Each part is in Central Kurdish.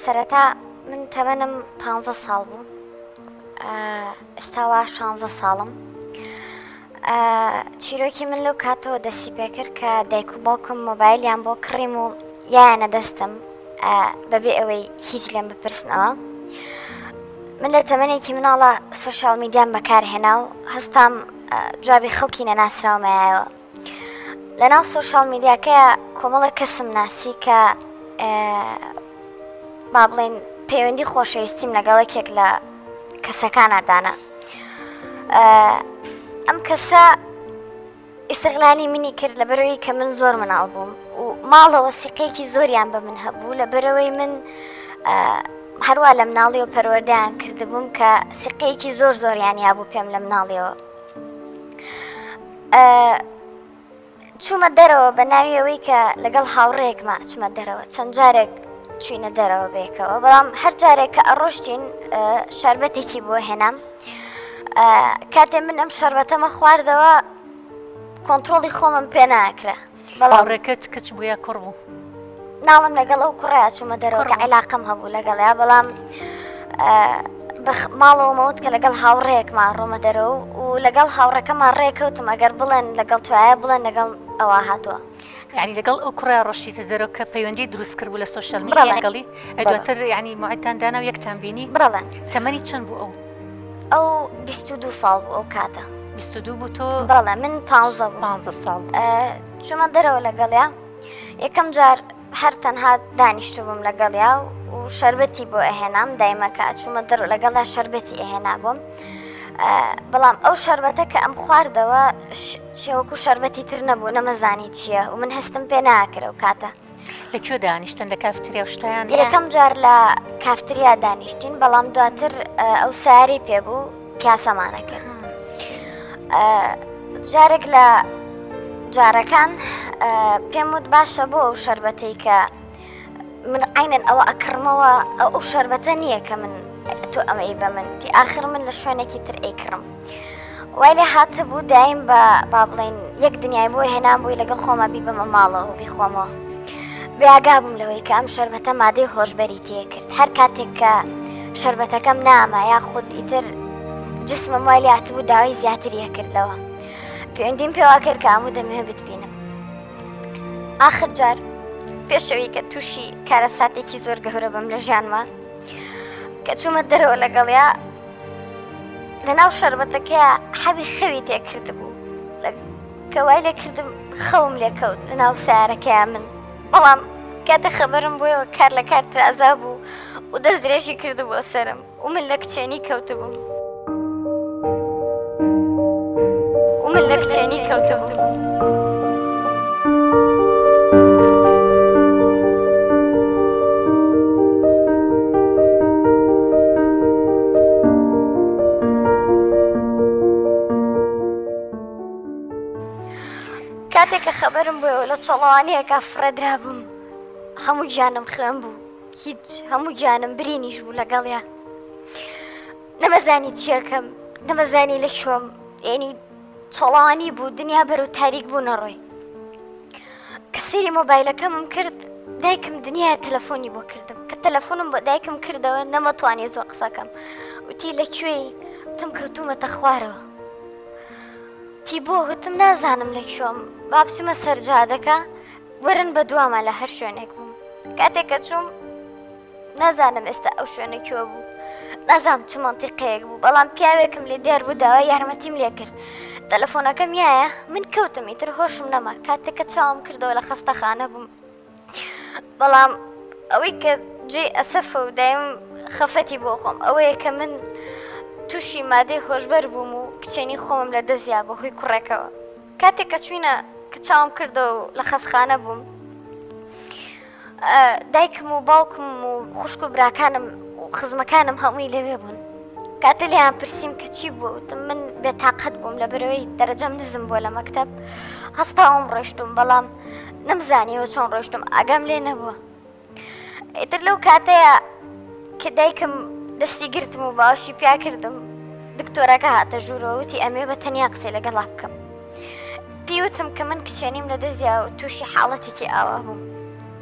سەرەتا من تەمەنم 15 ساڵ بوو ئێستا وا 16 ساڵم چیرۆکی من لەو کاتەوە دەستی پێکرد کە دایک و باوکم مۆبایلیان بۆ کڕیم و یایانە دەستم بەبێ ئەوەی هیچ لێم بپرسنەوە من لە تەمەنێکی مناڵە سۆشیال میدیام بەکارهێنا و هەستام جوابی خەڵکی نەناسراومایەوە لەناو سۆشیال میدیاکەیە کۆمەڵە کەسم ناسی کە با بڵێن پەیوەندی خۆشەویستیم لەگەڵ یەکێک لە کەسەکانە دانا ئەم کەسە ئیسغلالی منی کرد لەبەرەوەی کە من زۆر مناڵ بووم و ماڵەوە سیقێکی زۆریان بە من هەبوو لەبەرەوەی من هەروە لە مناڵیەوە پەروەردەیان کردبووم کە سیقەیەکی زۆر زۆریان یابوو پێم لە مناڵیەوە چوومە دەرەوە بە ناوی ئەوەی کە لەگەڵ هاوڕێیەکما ئەچمە دەرەوە چەند جارێک چوینە دەرەوە بێکەوە بەڵام هەر جارێک کە ئەڕۆشتین شربەتێکی بۆ هێنام کاتێ من ئەم شربەتەمە خواردەوە کۆنتترۆڵی خۆمم پێ ناکرا بەڵام هاوڕێکەت کچ بوو یا کوڕ بوو؟ ناڵم لەگەڵ ئەو کوڕە چوومە دەرەوە کە عیلاقەم هەبوو لەگەڵیا بەڵام ماڵەوەمەوت کە لەگەڵ هاوڕێکمان ڕۆمە دەرەوە و لەگەڵ هاوڕەکەمان ڕێکەوتم ئەگەر بڵێن لەگەڵ توایە بڵێن لەگەڵ ئەوە هاتووە. یعنی لەگەڵ ئەو کوڕە ڕۆشتیتە دەرەوە کە پەیوەندی دروست کرد بوو لە سۆشیال میدیا لەگەڵی دواتر یعنی موعدتان دانا و یەکتان بینی بەڵێ تەمەنی چەند بوو ئەو؟ ئەو 22 ساڵ بوو ئەو کاتە. 22 بوو تۆ؟ بەڵێ من 15 بوو. 15 ساڵ. چوومە دەرەوە لەگەڵیا یەکەم جار هەر تەنها دانیشتبووم لەگەڵیا و شەربەتی بۆ ئەهێنام دایمە کە ئەچوومە دەرەوە لەگەڵدا شەربەتی ئەهێنا بۆم بەڵام ئەو شەربەتە کە ئەم خواردەوە شێوەکو شەربەتی تر نەبوو نەمەزانی چییە و من هەستم پێ ناکرە و کاتە. لە کوێ دانیشتن لە کافتریا و شتیان یەکەم جار لە کافتریا دانیشتین بەڵام دواتر ئەو ساری پێ بوو پیاسەمانە کرد. جارێک لە جارەکان پێم وت باشە بۆ ئەو شەربەتەی کە من عینەن ئەوە ئەکڕمەوە ئەو ئەو شەربەتە نییە کە من تۆ ئەمەی بە من تی ئاخر من لە شوێنێکی تر ئەیکڕم وای لێ هاتبوو دایم بە با بڵین یەک دنیای بۆ هێنام بووی لەگەڵ خۆمە بیبەمە ماڵەوە و بیخۆمەوە بێئاگا بووم لەوەی کە ئەم شەربەتە مادەی هۆشبەری تێکرد هەر کاتێک کە شەربەتەکەم ناما یاخود ئیتر جسمم وای لێ هاتبوو داوای زیاتری ئەکرد لەوە پەیوەندیم پێوا کرد کە ئەموو دەمەوێ بتبینم ئاخر جار پێشەوەی کە تووشی کارەساتێکی زۆر گەورە بم لە ژیانما کە چوومە دەرەوە لەگەڵیا لەناو شەربەتەکەیا حەبی خەوی تێکردبوو کە وای لێ کردم خەوم لێ کەوت لە ناو سیارەکەیا من بەڵام کاتە خەبەرم بۆیەوە کار لە کار ترازا بوو و دەست درێژی کردبووە سەرم و من لە کچێنی کەوتبووم و من لە کچێنی کەوتبووم. کاتێک کە خەبەرم بۆیەوە لە چۆڵەوانیەکە فڕێدرابووم هەموو گیانم خوێن بوو هیچ هەموو گیانم برینیش بوو لەگەڵیا نەمەزانی چیەکەم نەمەزانی لە کوێم ینی چۆڵەوانی بوو دنیا بەرەو تاریک بوو نەڕۆی کە سەیری مۆبایلەکەمم کرد دایکم دنیا تەلەفۆنی بۆ کردم کە تەلەفۆنم بۆ دایکم کردەوە نەمەتوانی زۆر قسەکەم وتی لە کوێی وتم کەوتومەتە خوارەوە تی بۆ وتم نازانم لە کوێم با بچمە سەر جادەکە وەرن بە دواما لە هەر شوێنێک بووم کاتێک کە چووم نازانم ئێستا ئەو شوێنە کوێ بوو نازانم چ مەنتیقەیەک بوو بەڵام پیاوێکم لێ دیار بوو داوای یارمەتیم لێ کرد تەلەفۆنەکەم یایە من کەوتم ئیتر هۆشم نەما کاتێک کە چاوم کردەوە لە خەستەخانە بووم بەڵام ئەوەی کە جێی ئەسەفە و دایم خەفەتی بۆ خۆم ئەوەیە کە من تووشی مادەی هۆشبەر بووم و کچێنی خۆمم لە دەستیا بەهۆی کوڕێکەوە کاتێک کە چوینە کە چاوم کردەوە و لە خەستخانە بووم دایکم و باوکم و خوشک و براکانم و خزمەکانم هەمووی لەوێ بوون کاتێ لێیان پرسیم کە چی بوو وتم من بێتاقەت بووم لە بەرەوەی دەرەجەم نزم بووە لە مەکتەب هەستاوم ڕۆشتم بەڵام نەمزانیەوە چۆن ڕۆشتم ئاگام لێ نەبووە ئیتر لەو کاتەیە کە دایکم دەستی گرتم و باوەشی پیا کردم دکتۆرەکە هاتە ژوورەوە وتی ئەمێ بە تەنیا قسەی لەگەڵا بکەم پیوتم کە من کچێنیم لە دەستیا و تووشی حاڵەتێکی ئاوا بووم.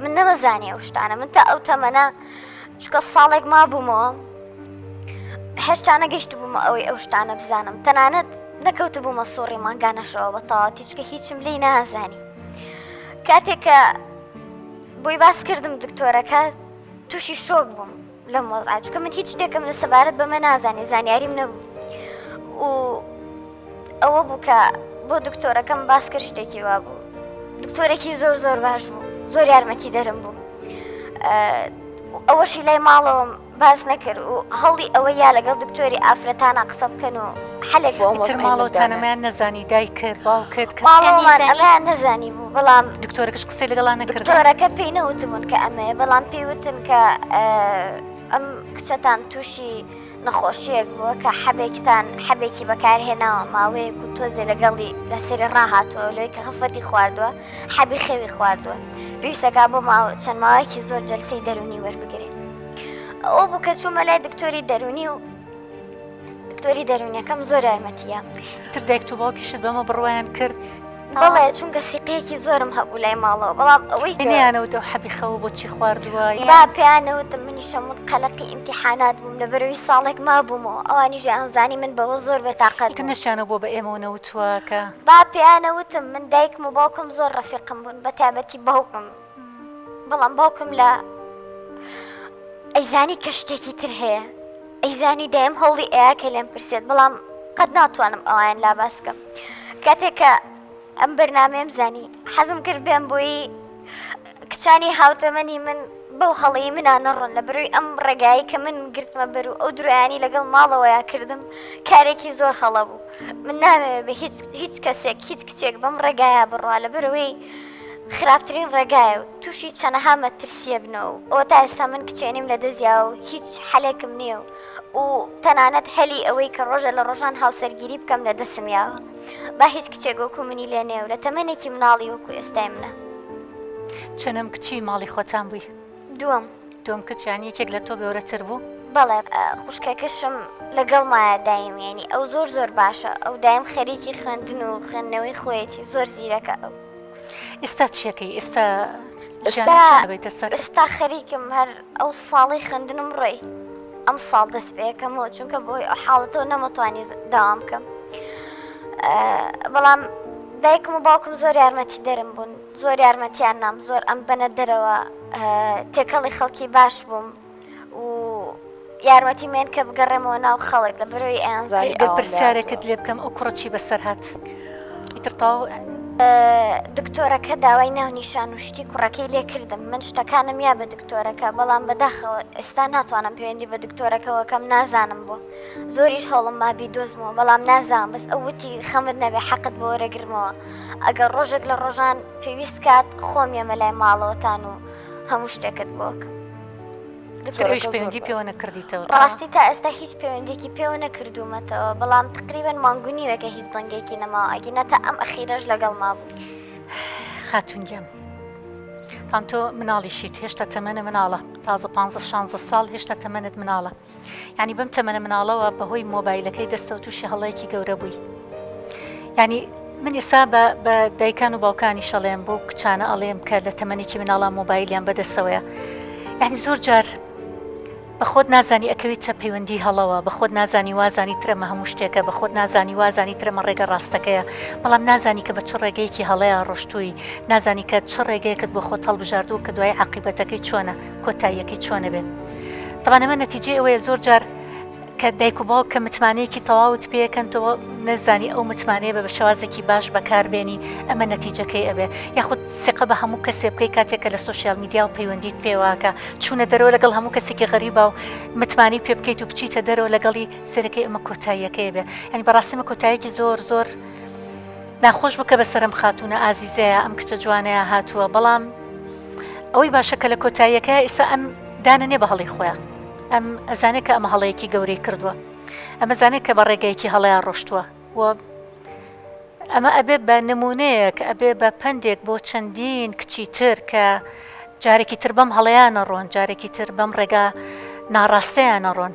من نەمەزانی ئەو شتانە من تا ئەو تەمەنە چونکە ساڵێک مابوومەوە هێشتا نەگەیشت بوومە ئەوەی ئەو شتانە بزانم تەنانەت نەکەوت بوومە سوڕی مانگانەشەوە بە تەواتی چکە هیچم لی نازانی کاتێک کە بۆی باس کردم دکتۆرەکە تووشی شۆک بووم لەم وەزعە چونکە من هیچ شتێکم لە سەبارەت بەمە نازانێ زانیاریم نەبوو و ئەوە بوو کە بۆ دکتۆرەکەم باس کرد شتێکی وا بوو دکتۆرێکی زۆر زۆر باش بوو زۆر یارمەتی دەرم بوو ئەوەشی لای ماڵەوەم باس نەکرد و هەوڵی ئەوە یا لەگەڵ دکتۆری ئافرەتانە قسە بکەن و حەلێک بۆ ئیتر ماڵەوەتان ئەمەیان نەزانی دایکت باوکت کەس ماڵەوەمان ئەمەیان نەزانی بوو بەڵام دکتۆرەکەش قسەی لەگەڵا نەکرد دکتۆرەکە پێی نەوتبوون کە ئەمەیە بەڵام پێی وتن کە ئەم کچەتان تووشی نەخۆشیەک بووە کە حەبێکتان حەبێکی بەکارهێناوە ماوەیەک و تۆزێ لەگەڵی لەسەری ڕاهاتووە لەوەی کە خەفەتی خواردووە حەبی خەوی خواردووە پێویستەکە بۆ ماوە چەند ماوەیەکی زۆر جەلسەی دەرونی وەربگرێ ئەوە بوو کە چوومە لای دکتۆری دەرونی و دکتۆری دەرونیەکەم زۆر یارمەتیە تر دایکت و باوکیشت بەمە بڕوایان کرد بەڵێ چونکە سیقەیەکی زۆرم هەبوو لای ماڵەوە بەڵام ئەوەی کە نەیانەوت ئەو حەبی خەوە بۆچی خواردووە با پێیانەوتم منیشە من قەلەقی ئیمتیحانات بووم لەبەرەوەی ساڵێک مابوومەوە ئەوانیش ئەیانزانی من بەوە زۆر بێتاقەت ئیتر بووم. نەشیانەوە بۆ بە ئێمەوە نەوتووە کە. با پێیانەوتم من دایکم و باوکم زۆر ڕەفیقم بوون بە تایبەتی باوکم بەڵام باوکم لە ئەیزانی کە شتێکی تر هەیە ئەیزانی دایم هەوڵی ئەیا کە لێم پرسێت بەڵام قەت ناتوانم ئەویان لا باس کەم کاتێک کە ئەم بەرنامەیەم زانی حەزم کرد بێم بۆی کچانی هاوتەمەنی من بەو هەڵەی منا نەڕۆن لە بەرەوەی ئەم ڕێگایی کە من گرتمە بەر و ئەو درۆیانی لەگەڵ ماڵەوەیا کردم کارێکی زۆر هەڵە بوو من نامەوێ بە هیچ هیچ کەسێک هیچ کچێک بەم ڕێگایە بڕوا لە بەرەوەی خراپترین ڕێگایە و تووشی چەنەها مەترسیە بنەوە و ئەوە تا ئێستا من کچێنیم لە دەستیا و هیچ حەلێکم نییە و و تەنانەت هەلی ئەوەی کە ڕۆژە لە ڕۆژان هاوسەرگیری بکەم لە دەسم یاوە با هیچ کچێک وەکو منی لێ نێ و لە تەمەنێکی مناڵی وەکو ئێستای منە. چەنەم کچی ماڵی خۆتان بووی؟ دووەم. دووەم کچ یانی یەکێک لە تۆ گەورەتر بوو؟ بەڵێ خوشکەکەشم لەگەڵمایە دایم یانی ئەو زۆر زۆر باشە ئەو دایم خەریکی خوێندن و خوێندنەوەی خۆیەتی زۆر زیرەکە ئەو. ئێستا چیەکەی ئێستا ئێستا خەریکم هەر ئەو ساڵی خوێندنم ڕۆی ئەم ساڵ دەست پێەکەمەوە چونکە بۆی ئەو حاڵەتەوە نەمەتوانی داوام بکەم بەڵام دایکم و باوکم زۆر یارمەتی دەرم بوون زۆر یارمەتیان نام زۆر ئەم بەنە دەرەوە تێکەڵی خەڵکی باش بووم و یارمەتی مێن کە بگەڕێمەوە ناو خەڵک لە بەرەوەی ئەیانزانی ئەگەر پرسیارێکت لێ بکەم ئەو کوڕە چی بەسەر هات ئیتر تەواو دکتۆرەکە داوای ناونیشان و شتی کوڕەکەی لێ کردم من شتەکانم یا بە دکتۆرەکە بەڵام بەداخەوە ئێستا ناتوانم پەیوەندی بە دکتۆرەکەوە کەم نازانم بۆ زۆریش هەوڵم ما بیدۆزمەوە بەڵام نازانم بەس ئەو وتی خەمت نەبێ حەقت بۆ وەرەگرمەوە ئەگەر ڕۆژێک لە ڕۆژان پێویست کات خۆم یەمە لای ماڵەوەتان و هەموو شتێکت بۆ کەم. دکتۆر ئەویش پەیوەندی پێوە نەکردیتەوە؟ ڕاستی تا ئێستا هیچ پەیوەندێکی پێوە نەکردوومەتەوە بەڵام تقریبا مانگ و نیوێکە هیچ دەنگێکی نەماوە ئەگینا تا ئەم ئەخیرەش لەگەڵ مابوو. خاتون گیان تام تۆ مناڵیشیت هێشتا تەمەنە مناڵە تازە پ شانزە ساڵ هێشتا تەمەنت مناڵە یانی بەم تەمەنە مناڵەوە بەهۆی مۆبایلەکەی دەستەوە تووشی هەڵەیەکی گەورە بووی یعنی من ئێستا بە بە دایکان و باوکانی شەڵێم بۆ کچانە ئەڵێم کە لە تەمەنێکی مناڵا مۆبایلیان بەدەستەوەیە یعنی زۆر جار بە خۆت نازانی ئەکەویتە پەیوەندی هەڵەوە بە خۆت نازانی وازانی ترەمە هەموو شتێکە بە خۆت نازانی وازانی ترەمە ڕێگە ڕاستەکەیە بەڵام نازانی کە بە چ ڕێگەیەکی هەڵەیە ڕۆشتووی نازانی کە چ ڕێگەیەکت بۆ خۆت هەڵبژاردووە کە دوای عاقیبەتەکەی چۆنە کۆتاییەکەی چۆنە بێت تەبان ئەمە نەتیجەی ئەوەیە زۆر جار کە دایک و باوک کە متمانەیەکی تەواوت پێکەن تۆ نەزانی ئەو متمانەیە بە شێوازێکی باش بەکاربێنی ئەمە نەتیجەکەی ئەبێ یاخود سقە بە هەموو کەسێ بکەی کاتێک کە لە سۆشیال میدیا و پەیوەندیت پێواکە چوونە دەرەوە لەگەڵ هەموو کەسێکی غەریبا و متمانی پێ بکەیت و بچیتە دەرەوە لەگەڵی سەرەکەی ئەمە کۆتاییەکەی بێ یعنی بەڕاستی مە کۆتاییەکی زۆر زۆر ناخۆش بوو کە بەسەر ئەم خاتوونە ئازیزەیە ئەم کچە جوانەیە هاتووە بەڵام ئەوەی باشە کە لە کۆتاییەکە ئیسا ئەم دانە نێ بە هەڵی خۆیان ئەم ئەزانێت کە ئەمە هەڵەیەکی گەورەی کردووە ئەمە زانێت کە بە ڕێگەیەکی هەڵەیە ڕۆشتووە و ئەمە ئەبێ بە نمونەیەک ئەبێ بە پەندێک بۆ چەندین کچی تر کە جارێکی تر بەم هەڵەیان نەڕۆن جارێکی تر بەم ڕێگا ناڕاستەیان نەڕۆن.